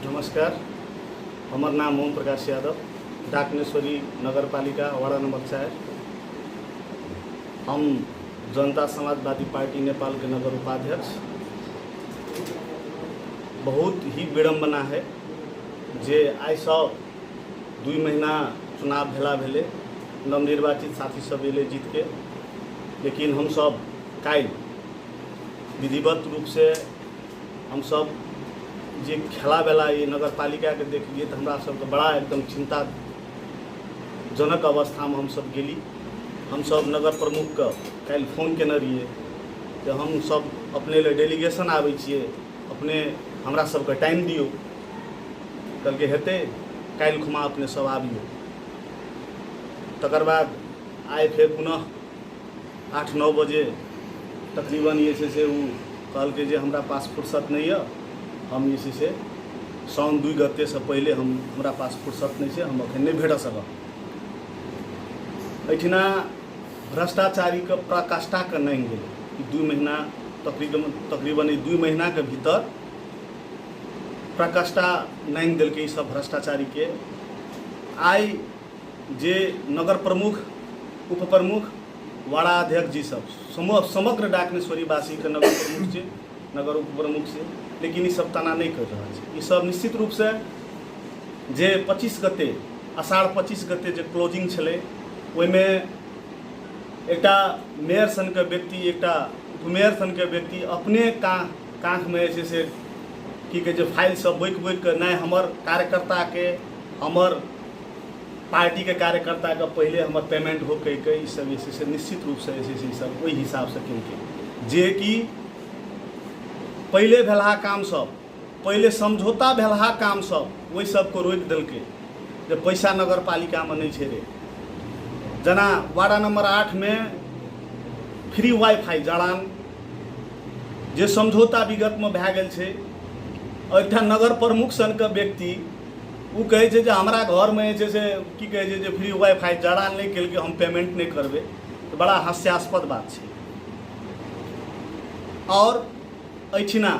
नमस्कार, हमर नाम ओम प्रकाश यादव, डाकनेश्वरी नगरपालिका वार्ड नंबर 4। हम जनता समाजवादी पार्टी नेपाल के नगर उपाध्यक्ष। बहुत ही विडम्बना है जे आइसँ 2 महीना चुनाव भेला भेलै, नवनिर्वाचित साथी सब एलै जीतके, लेकिन हमसब काल्हि विधिवत रूपसँ हमसब जे खेला वेला ई नगरपालिकाके देखलियै तऽ हमरा सबके बड़ा एकदम चिन्ताजनक अवस्थामे हमसब गेली। हमसब नगर प्रमुखके काल्हि फोन केने रहियै जे हमसब अपने लए डेलीगेशन आबै छियै, अपने हमरा सबके टाइम दियौ। कहलकै हेतै, काल्हि खुमा अपने सब आबियौ। तकर बाद आइ फेर पुनः 8-9 बजे तकरीबन जे छै से ओ कहलकै जे हमरा पास फुर्सत नहि यऽ, हम जे छै से साउन 2 गतेसँ पहिले हमरा पास फुर्सत नहि छै, हम एखन नहि भेट सकब। एहिठिना भ्रष्टाचारीके पराकाष्ठाके नहि गेलै ई 2 महीना, तकरीबन ई 2 महीनाके भीतर पराकाष्ठा नहि देलकै ई सब भ्रष्टाचारीके। आइ जे नगर प्रमुख, उप प्रमुख, वाड़ा अध्यक्ष जी सब समग्र डाकनेश्वरी वासीके नगर प्रमुख छै, नगर उप प्रमुख छै, लेकिन ई सब तना नहि कर रहल छै। ई सब निश्चित रूपसँ जे 25 गते, आषाढ़ 25 गते जे क्लोजिंग छलै, ओहिमे एकटा मेयर सनके व्यक्ति, एकटा उपमेयर सनके व्यक्ति अपने काँखमे जे छै से की कहै छै फाइल सब बोकि बोकि कऽ नहि हमर कार्यकर्ताके, हमर पार्टीके कार्यकर्ताके पहिले हमर पेमेंट हो कहि कऽ ई सब जे छै से निश्चित रूपसँ जे छै से ई सब ओहि हिसाबसँ केलकै, जे कि पहिले भेलहा काम सब, पहिले समझौता भेलहा काम सब, ओहि सबके रोकि देलकै जे पैसा नगरपालिकामे नहि छै रे। जेना वार्ड नंबर 8मे फ्री वाईफाई जड़ान जे समझौता विगतमे भए गेल छै, एकटा नगर प्रमुख सनके व्यक्ति ओ कहै छै जे हमरा घरमे जे छै से की कहै छै जे फ्री वाईफाई जड़ान नहि केलकै, हम पेमेंट नहि करबै, तऽ बड़ा हास्यास्पद बात छै। आओर एहिठिना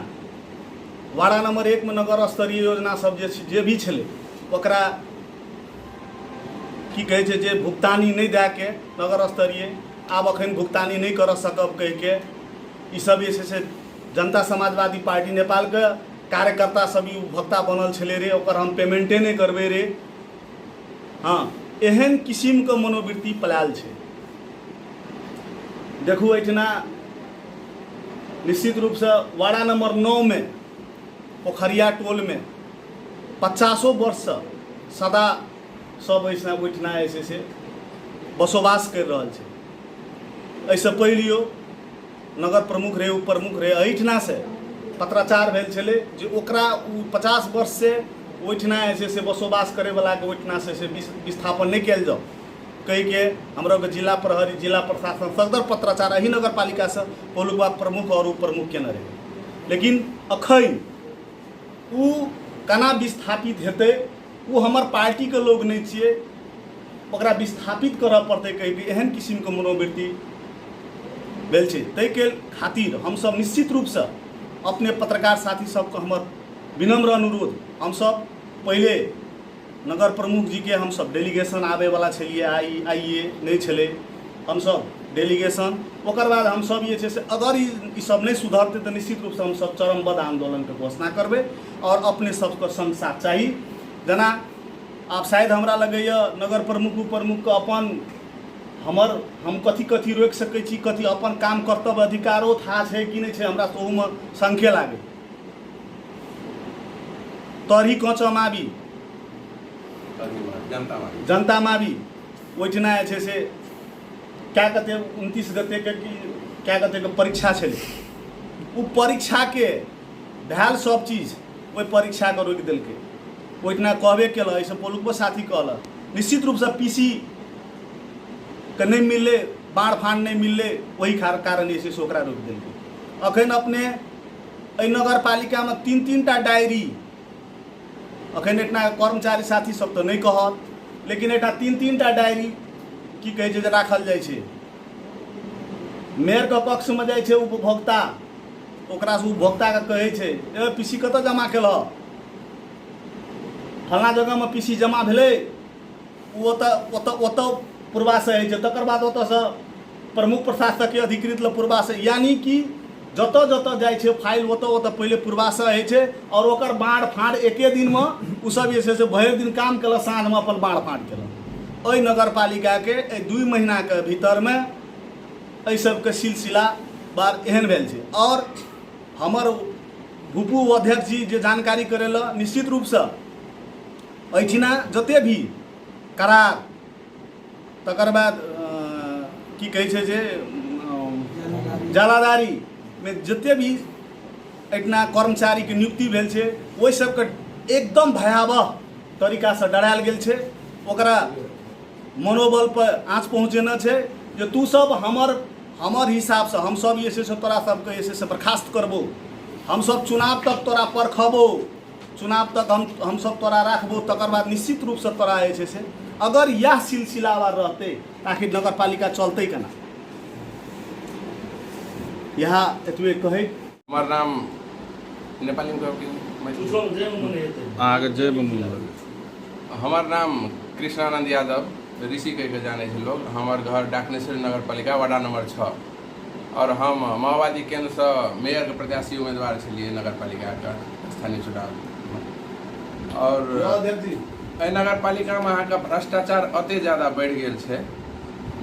वार्ड नंबर 1मे नगर स्तरीय योजना सब जे भी छलै ओकरा की कहै छै जे भुगतानी नहि दए के नगर स्तरीय आब अखन भुगतानी नहि करऽ सकब कहि के ई सब जे छै से जनता समाजवादी पार्टी नेपालके कार्यकर्ता सब ई उपभोक्ता बनल छलै रे, ओकर हम पेमेंटे नहि करबै रे। हँ, एहन किसिमके मनोवृत्ति पलायल छै। देखू एहिठिना निश्चित रूपसँ वार्ड नंबर 9मे पोखरिया टोलमे 50 वर्षसँ सदा सब एहिठिना ओहिठिना जे छै से बसोबास करि रहल छै। एहिसँ पहिलियो नगर प्रमुख रहे, उप प्रमुख रहे, एहिठिनासँ पत्राचार भेल छलै जे ओकरा ओ 50 वर्षसँ ओहिठिना जे छै से बसोबास करैवलाके ओहिठिनासँ से विस्थापन नहि कयल जाउ कहिके हमरा जिला प्रहरी, जिला प्रशासन सदर पत्राचार एही नगरपालिकासँ पहिलुका प्रमुख आओर उप प्रमुख केने रहै। लेकिन अखन ओ केना विस्थापित हेतै, ओ हमर पार्टीके लोग नहि छियै, ओकरा विस्थापित करऽ पड़तै कहिके एहन किसिमके मनोवृत्ति भेल छै। ताहिके खातिर हमसब निश्चित रूपसँ अपने पत्रकार साथी सबके हमर विनम्र अनुरोध, हमसब पहिले नगर प्रमुख जीके हमसब डेलीगेशन आबैवला छलियै, आइए नहि छलै, हमसब डेलीगेशन, ओकर बाद हमसब जे छै से अगर ई सब नहि सुधरतै तऽ निश्चित रूपसँ हमसब चरमबद्ध आन्दोलनके घोषणा करबै आओर अपने सबके सङ्ग साथ चाही। जेना आब शायद हमरा लगैए नगर प्रमुख उप प्रमुखके अपन हमर हम कथी कथी रोकि सकै छी, कथी अपन काम कर्तव्य अधिकारो था छै कि नहि छै, हमरा सेहोमे शंके लागै। तरही कँचम आबी जनता माबी ओहिठिना जे छै से कए गते 29 गतेके कि कए गतेके परीक्षा छलै, ओ परीक्षाके भेल सब चीज ओहि परीक्षाके रोकि देलकै। ओहिठिना कहबे केलक, एहिसँ पहिलुको साथी कहलक निश्चित रूपसँ पी सी के नहि मिललै, बाढ़ फाँड़ नहि मिललै, ओहि कारण जे छै से ओकरा रोकि देलकै। अखन अपने एहि नगरपालिकामे 3-3 टा डायरी, अखन एहिठिना कर्मचारी साथी सब तऽ नहि कहत, लेकिन एहिठाम 3-3 टा डायरी की कहै छै जे राखल जाइ छै। मेयरके पक्षमे जाइ छै उपभोक्ता, ओकरासँ उपभोक्ताके कहै छै, ए पीसी कतऽ जमा केलह, फल्लाँ जगहमे पीसी जमा भेलै। ओ ओतऽ ओतऽ ओतऽ पूर्वासँ होइ छै, तकर बाद ओतऽसँ प्रमुख प्रशासकके अधिकृत लए पूर्वासँ, यानि कि जतऽ जतऽ जाइ छै फाइल ओतऽ ओतऽ पहिले पूर्वासँ होइ छै। आओर ओकर बाँड़ फाँड़ एके दिनमे ओसभ जे छै से भरि दिन काम केलक, साँझमे अपन बाँड़ फाँड़ केलक। एहि नगरपालिकाके एहि 2 महीनाके भीतरमे एहि सबके सिलसिला बार एहन भेल छै। आओर हमर भूपू अध्यक्ष जी जे जानकारी करेलक, निश्चित रूपसँ एहिठिना जते भी करार, तकर बाद की कहै छै जे जलाधारीमे जते भी एहिठिना कर्मचारीके नियुक्ति भेल छै, ओहि सबके एकदम भयावह तरीकासँ डरायल गेल छै। ओकरा मनोबल पर आँच पहुँचेने छै जे तू सब हमर हमर हिसाबसँ हमसब जे छै से तोरा सबके जे छै से बर्खास्त करबो, हमसब चुनाव तक तोरा परखबो, चुनाव तक हमसब तोरा राखबो, तकर बाद निश्चित रूपसँ तोरा जे छै से। अगर इएह सिलसिलावार रहतै तऽ आखिर नगरपालिका चलतै केना? इएह एतबे कहैत। हमर नाम नेपालीमे कहब कि मैथिली? अहाँके जे मोन लागल। हमर नाम कृष्णानन्द यादव ऋषि कहि कऽ जानै छै लोग। हमर घर डाकनेश्वरी नगरपालिका वार्ड नंबर 6 और हम माओवादी केन्द्रसँ मेयरके प्रत्याशी उम्मीदवार छलियै नगरपालिकाके स्थानीय चुनावमे। और एहि नगरपालिकामे अहाँके भ्रष्टाचार एते ज्यादा बढ़ि गेल छै।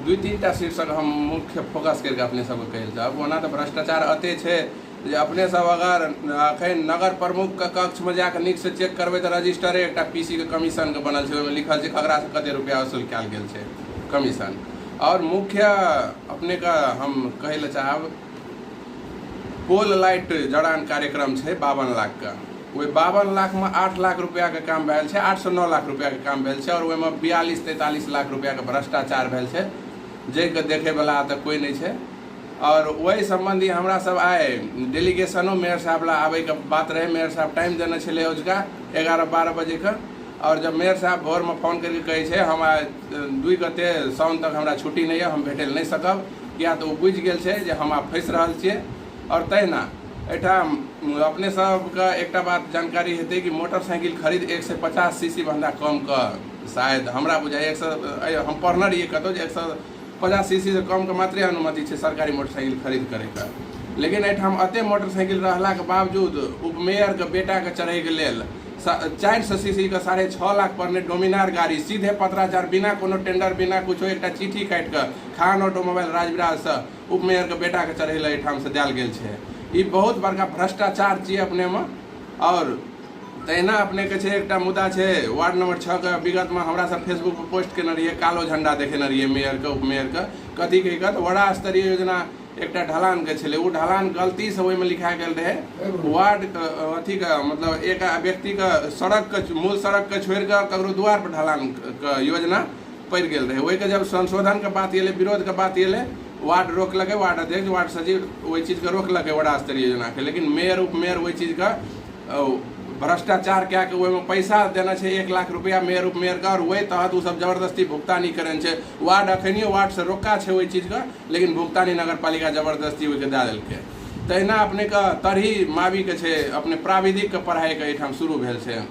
2-3 टा शीर्षक हम मुख्य फोकस करिके अपने सबके कहै लए चाहब। ओना तऽ भ्रष्टाचार एते छै जे अपने सब अगर अखन नगर प्रमुखके कक्षमे जाकऽ नीकसँ चेक करबै तऽ रजिस्टरे एकटा पी सी के कमीशनके बनल छै, ओहिमे लिखल छै ककरासँ कते रुपैआ वसूल कयल गेल छै कमीशन। आओर मुख्य अपनेके हम कहै लए चाहब, पोल लाइट जड़ान कार्यक्रम छै 52 लाखके, ओहि 52 लाखमे 8 लाख रुपैआके काम भेल छै, 8 से 9 लाख रुपैआके काम भेल छै और ओहिमे 42-43 लाख रुपैआके भ्रष्टाचार भेल छै, जाहिके देखैवला तऽ कोइ नहि छै। और ओहि सम्बन्धी हमरा सब आइ डेलीगेशनो मेयर साहब ला आबैके बात रहै। मेयर साहब टाइम देने छलै अजुका 11-12 बजेके। और जब मेयर साहब भोरमे फोन करिके कहै छै हम आइ 2 गते साउन तक हमरा छुट्टी नहि यऽ, हम भेटै लए नहि सकब, किया तऽ ओ बुझि गेल छै जे हम आब फँसि रहल छियै। और तहिना एहिठाम अपने सबके एकटा बात जानकारी हेतै कि मोटरसाइकिल खरीद 150 सी सी भन्दा कमके, शायद हमरा बुझाइए 100, हम पढ़ने रहियै कतहु जे 150 सी सी से कमके मात्रे अनुमति छै सरकारी मोटरसाइकिल खरीद करैके। लेकिन एहिठाम एते मोटरसाइकिल रहलाके बावजूद उपमेयरके बेटाके चढ़ैके लेल 400 सी सी के 6.5 लाख पड़ने डोमिनार गाड़ी सीधे पत्राचार बिना कोनो टेंडर बिना कुछो एकटा चिट्ठी काटि कऽ खान ऑटोमोबाइल राजविराजसँ उपमेयरके बेटाके चढ़ै लए एहिठामसँ देल गेल छै। ई बहुत बड़का भ्रष्टाचार छियै अपनेमे। आओर तहिना अपनेके छै एकटा मुद्दा छै वार्ड नंबर 6 के। विगतमे हमरा सब फेसबुक पर पोस्ट केने रहियै, कालो झंडा देखेने रहियै मेयरके उपमेयरके, कथी कहि कऽ तऽ वड़ा स्तरीय योजना एकटा ढलानके छलै, ओ ढलान गलतीसँ ओहिमे लिखा गेल रहै वार्ड अथीके, मतलब एक व्यक्तिके सड़कके मूल सड़कके छोड़ि कऽ ककरो दुआर पर ढलानके योजना पड़ि गेल रहै। ओहिके जब संशोधनके बात एलै, विरोधके बात एलै, वार्ड रोकलकै, वार्ड अध्यक्ष वार्ड सचिव ओहि चीजके रोकलकै वड़ा स्तरीय योजनाके। लेकिन मेयर उपमेयर ओहि चीजके भ्रष्टाचार कए कऽ ओहिमे पैसा देने छै 1 लाख रुपैआ मेयर उपमेयरके, आओर ओहि तहत ओसभ जबरदस्ती भुगतानी करेने छै। वार्ड अखनियो वार्डसँ रोका छै ओहि चीजके, लेकिन भुगतानी नगरपालिका जबरदस्ती ओहिके दए देलकै। तहिना अपनेके तरही मावीके छै, अपने प्राविधिकके पढ़ाइके एहिठाम शुरू भेल छै।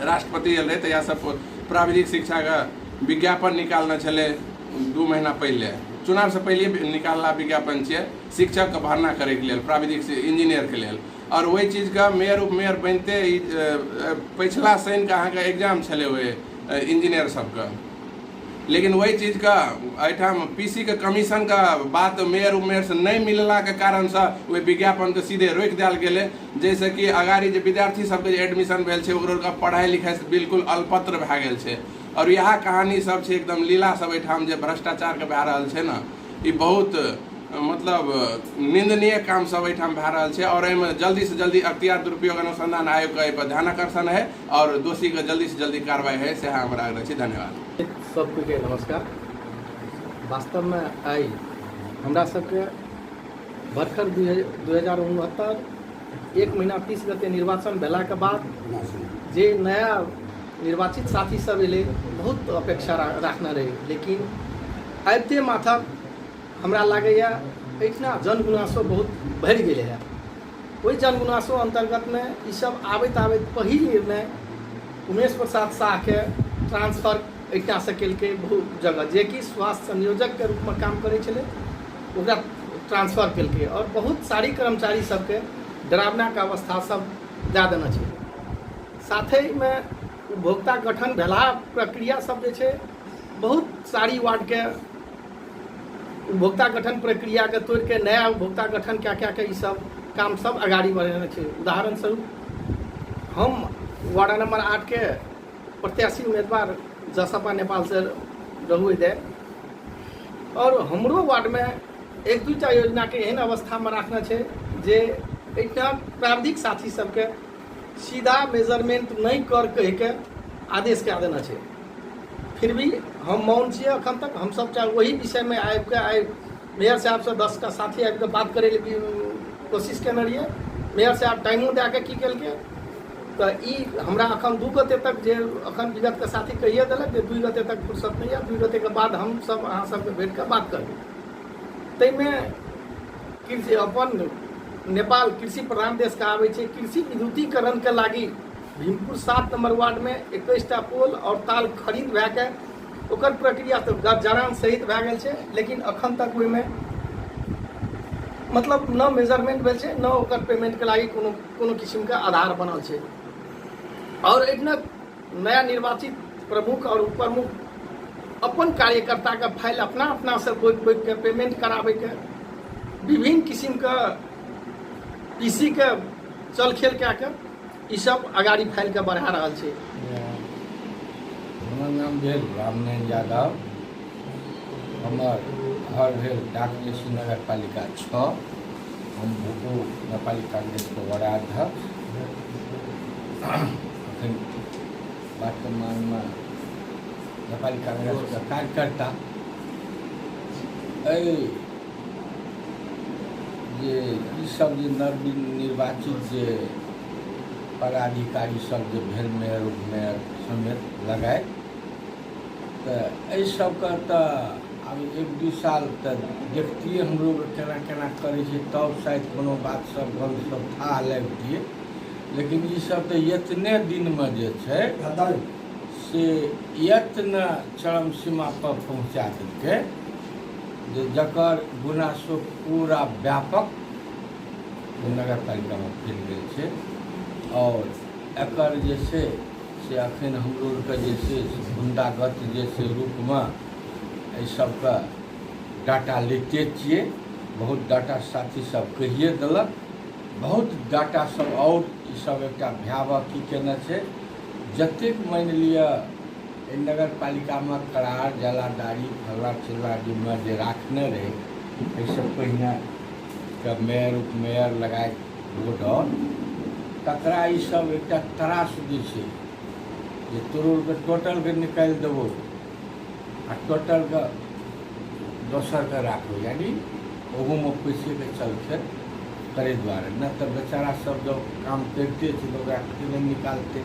राष्ट्रपति आयल रहै तहिया सब प्राविधिक शिक्षाके विज्ञापन निकालने छलै 2 महीना पहिले, चुनावसँ पहिले निकालला विज्ञापन छियै शिक्षकके भर्ना करैके लेल, प्राविधिक इंजीनियरके लेल। आओर ओहि चीजके मेयर उपमेयर बनिते ई पछिला शनिके अहाँके एग्जाम छलै ओहि इंजीनियर सबके, लेकिन ओहि चीजके एहिठाम पी सी के कमीशनके बात मेयर उपमेयरसँ नहि मिललाके कारणसँ ओहि विज्ञापनके सीधे रोकि देल गेलै, जाहिसँ कि अगाड़ी जे विद्यार्थी सबके जे एडमिशन भेल छै ओकरो पढ़ाइ लिखाइसँ बिल्कुल अलपत्र भए गेल छै। आओर इएह कहानी सब छै, एकदम लीला सब एहिठाम जे भ्रष्टाचारके भए रहल छै ने, ई बहुत मतलब निंदनीय काम सब एहिठाम भए रहल छै। आओर एहिमे जल्दीसँ जल्दी अख्तियार दुरुपयोग अनुसंधान आयोगके एहिपर ध्यान आकर्षण है आओर दोषीके जल्दीसँ जल्दी कार्रवाई है, सएह हमरा आग्रह छै। धन्यवाद। सबके नमस्कार। वास्तवमे आइ हमरा सबके भर्खर 2069 1 महीना 30 गते निर्वाचन भेलाके बाद जे नया निर्वाचित साथी सब एलै, बहुत अपेक्षा राखने रहै, लेकिन आबिते माथक हमरा लागैए एहिठिना जनगुनासो बहुत बढ़ि गेलै हँ। ओहि जनगुनासो अन्तर्गतमे ईसभ आबैत आबैत पहिल निर्णय उमेश प्रसाद साहके ट्रांसफर एहिठामसँ केलकै बहुत जगह, जेकि स्वास्थ्य संयोजकके रूपमे काम करै छलै, ओकरा ट्रांसफर केलकै आओर बहुत सारी कर्मचारी सबके डरावनाके अवस्था सब दए देने छै। साथहिमे उपभोक्ता गठन भेला प्रक्रिया सब जे छै बहुत सारी वार्डके उपभोक्ता गठन प्रक्रियाके तोड़िके नया उपभोक्ता गठन कए कए के ईसब काम सब अगाडि बढ़ेने छै। उदाहरण स्वरूप हम वार्ड नंबर 8 के प्रत्याशी उम्मीदवार जसपा नेपालसँ रहू दे और हमरो वार्डमे एक दूटा योजनाके एहन अवस्थामे राखने छै जे एहिठाम प्राविधिक साथी सबके सीधा मेजरमेंट नहि कर कहिके आदेश कए देने छै। फिर भी हम मौन छियै अखन तक। हमसब चाहे ओही विषयमे आबिके आइ मेयर साहबसँ 10टा साथी आबिके बात करै लए भी कोशिश केने रहियै। मेयर साहब टाइमो दए कऽ की केलकै तऽ ई हमरा अखन 2 गोटे तक जे अखन विगतके साथी कहिए देलक जे 2 गोटे तक फुर्सत नहि यऽ, 2 गोटेके बाद हमसब अहाँ सबके भेट कऽ बात करबै। ताहिमे कृषि अपन नेपाल कृषि प्रधान देश कहाबै छै, कृषि विद्युतीकरणके लागि भीमपुर 7 नंबर वार्डमे 21टा पोल आओर ताल खरीद भए कऽ ओकर प्रक्रिया तऽ जरान सहित भए गेल छै, लेकिन अखन तक ओहिमे मतलब न मेजरमेंट भेल छै न ओकर पेमेंटके लागि कोनो कोनो किसिमके आधार बनल छै। आओर एहिठिना नया निर्वाचित प्रमुख आओर उपप्रमुख अपन कार्यकर्ताके फाइल अपना अपनासँ बोकि बोकिके पेमेंट कराबैके विभिन्न किसिमके पीसीके चल खेल कए कऽ ईसब अगाड़ी फाइलके बढ़ा रहल छै। हमर नाम भेल रामनयन यादव, हमर घर भेल डाकनेशी नगरपालिका 6। हम भूपू नेपाली कांग्रेसके वडाध्यक्ष। अखन वर्तमानमे नेपाली कांग्रेसके कार्यकर्ता। एहि जे ईसब जे नवनिर्वाचित जे पदाधिकारी सब जे भेल मेयर उपमेयर समेत लगाए, तऽ एहि सबके तऽ आब 1-2 साल तऽ देखतियै हमरो केना केना करै छै, तब शायद कोनो बात सब गप सब थाह लागितियै। लेकिन ईसब तऽ एतने दिनमे जे छै से एतना चरम सीमापर पहुँचा देलकै जे जकर गुनासो पूरा व्यापक नगरपालिकामे फैल गेल छै। आओर एकर जे छै से अखन हमरो आरके जे छै गुंडागत जे छै रूपमे एहि सबके डाटा लैते छियै। बहुत डाटा साथी सब कहिए देलक, बहुत डाटा सब आओर ईसब एकटा भयावह की केने छै। जतेक मानि लिअ एहि नगरपालिकामे करार जलादारी फल्लाँ चिल्लाँ जिम्मा जे राखने रहै एहिसँ पहिने के मेयर उपमेयर लगाए वोट आओर तकरा ईसब एकटा त्रासदी छै जे तोड़के टोटलके निकालि देबो आ टोटलके दोसरके राखो, यानी ओहूमे पैसेके चलते करै दुआरे नहि तऽ बेचारा सब जब काम करिते छै तऽ ओकरा केना निकालतै।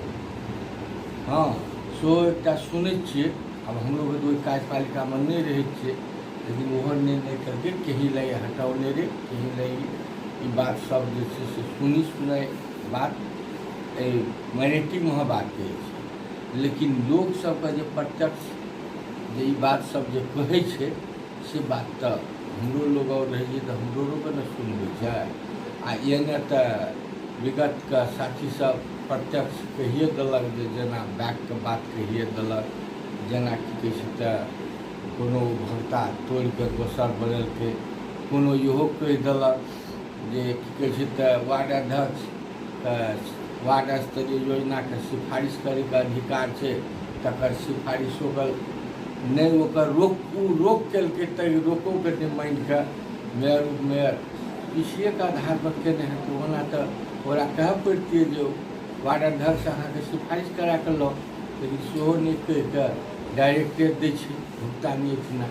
हँ, सेहो एकटा सुनै छियै। आब हमरो तऽ ओहि कार्यपालिकामे नहि रहै छियै, लेकिन ओहो निर्णय केलकै कहीं लए हटौने रे कहीं लए ई बात सब जे छै से सुनी सुनाइ बात एहि मैनेटिंगमे बात कहै छै। लेकिन लोकसभके जे प्रत्यक्ष जे ई बात सब जे कहै छै से बात तऽ हमरो लोग आओर रहै छै तऽ हमरो लोगके ने सुनबै छै। आ एने तऽ विगतके साथी सब प्रत्यक्ष कहिए देलक जे जेना बैकके बात कहिए देलक, जेना की कहै छै तऽ कोनो उपभोक्ता तोड़िकऽ दोसर बनेलकै, कोनो इहो कहि देलक जे की कहै छै तऽ वार्ड अध्यक्ष वार्ड स्तरीय योजनाके सिफारिश करैके अधिकार छै, तकर सिफारिशोके नहि ओकर रोक ओ रोक केलकै तऽ रोकोके नहि मानिकऽ मेयर उपमेयर पीसीएके आधारपर केने हेतै। ओना तऽ ओकरा कहऽ पड़ितियै जे वार्ड अध्यक्ष अहाँके सिफारिश करा कऽ लाउ, लेकिन सेहो नहि कहिकऽ डायरेक्टे दै छै भुगतानी। एहिठिना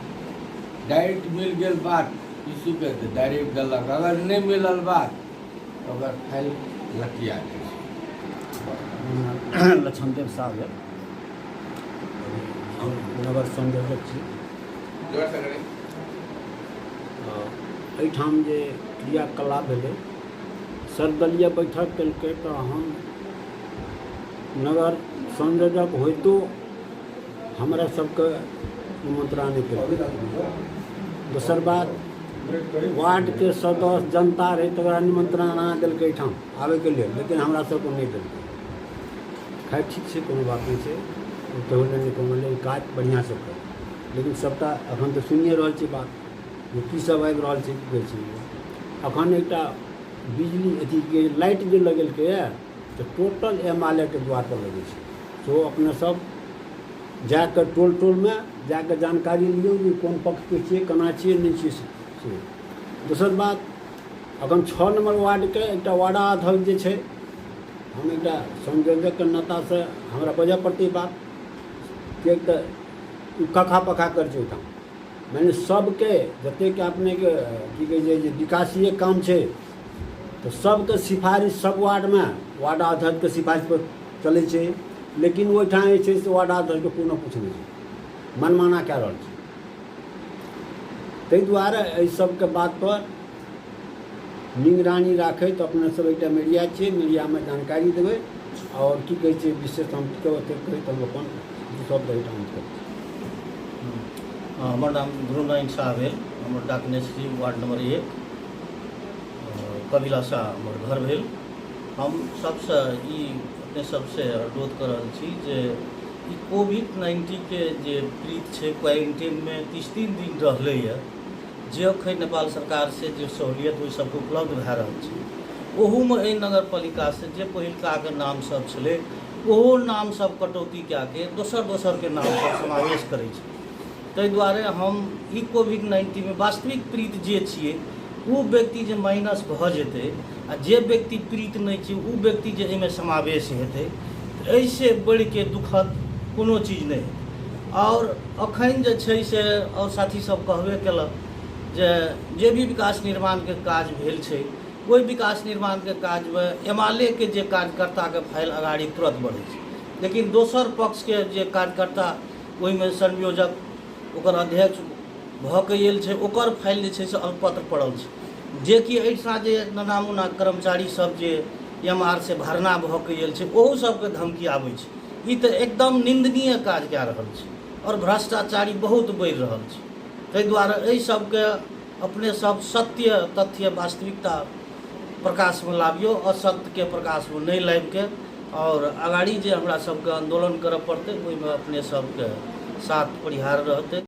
डायरेक्ट मिल गेल बात पीसीके तऽ डायरेक्ट देलक, अगर नहि मिलल बात तऽ ओकर फाइल लटिया जाइ छै। लक्ष्मणदेव साह भेल, हम नगर संयोजक छी। एहिठाम जे क्रियाकलाप भेलै सर्वदलीय बैठक केलकै तऽ हम नगर संयोजक होइतो हमरा सबके निमंत्रण नहि केलकै। दोसर बात, वार्डके सदस्य जनता रहै तकरा निमंत्रण अना देलकै एहिठाम आबैके लेल, लेकिन हमरा सबके नहि देलकै। खैर ठीक छै, कोनो बात नहि छै, तहु लेल नहि कोनो, लेकिन काज बढ़िआँसँ करू। लेकिन सबटा एखन तऽ सुनिए रहल छी बात जे की सब आबि रहल छै, की कहै छै। एखन एकटा बिजली अथीके लाइट जे लगेलकैए तऽ टोटल एम आर एल के द्वारपर लगै छै। सेहो अपने सब जाकऽ टोल टोलमे जाकऽ जानकारी लियौ जे कोन पक्षके छियै, केना छियै, नहि छियै से। दोसर बात, एखन 6 नम्बर वार्डके एकटा वार्डा अध्यक्ष जे छै, हम एकटा संयोजकके नातासँ हमरा बजऽ पड़तै बात, किएक तऽ ओ कखा पखा करै छै ओहिठाम। माने सबके जतेक अपनेके की कहै छै जे विकासीय काम छै तऽ सबके सिफारिश सब वार्डमे वार्ड अध्यक्षके सिफारिशपर चलै छै, लेकिन ओहिठाम जे छै से वार्ड अध्यक्षके कोनो किछु नहि छै, मनमाना कए रहल छै। ताहि दुआरे एहि सबके बातपर निगरानी राखैत अपने सब एकटा मीडिया छियै, मीडियामे जानकारी देबै। आओर की कहै छै विशेष हम ओतेक कहैत हम अपन शब्द एहिठाम करै छी। हमर नाम ध्रुव नारायण शाह भेल। हमर डाकनेश्वरी वार्ड नंबर 1 कबिला शाह हमर घर भेल। हम सबसँ ई अपने सबसँ अनुरोध कऽ रहल छी जे ई कोविड-19के जे पीड़ित छै, क्वारेंटाइनमे 33 दिन रहलैए, जे अखन नेपाल सरकारसँ जे सहूलियत ओहि सबके उपलब्ध भए रहल छै, ओहूमे एहि नगरपालिकासँ जे पहिलकाके नाम सब छलै ओहो नाम सब कटौती कए के दोसर दोसरके नाम सब समावेश करै छै। ताहि दुआरे हम ई कोविड-19मे वास्तविक पीड़ित जे छियै ओ व्यक्ति जे माइनस भऽ जेतै आ जे व्यक्ति पीड़ित नहि छै ओ व्यक्ति जे एहिमे समावेश हेतै, एहिसँ बढ़िके दुखद कोनो चीज नहि हेतै। आओर अखन जे छै से आओर साथी सब कहबे केलक जे जे भी विकास निर्माणके काज भेल छै ओहि विकास निर्माणके काजमे एमालेके जे कार्यकर्ताके फाइल अगाड़ी तुरन्त बढ़ै छै, लेकिन दोसर पक्षके जे कार्यकर्ता ओहिमे संयोजक ओकर अध्यक्ष भऽ कऽ आयल छै ओकर फाइल जे छै से अलपत्र पड़ल छै। जेकि एहिठाम जे नाना मुना कर्मचारी सब जे एम आर से भरना भऽ कऽ आयल छै ओहू सबके धमकी आबै छै। ई तऽ एकदम निन्दनीय काज कए रहल छै आओर भ्रष्टाचारी बहुत बढ़ि रहल छै। ताहि दुआरे एहि सबके अपने सब सत्य तथ्य वास्तविकता प्रकाशमे लाबियौ, असत्यके प्रकाशमे नहि लाबिके आओर अगाड़ी जे हमरा सबके आन्दोलन करऽ पड़तै ओहिमे अपने सबके साथ परिहार रहतै।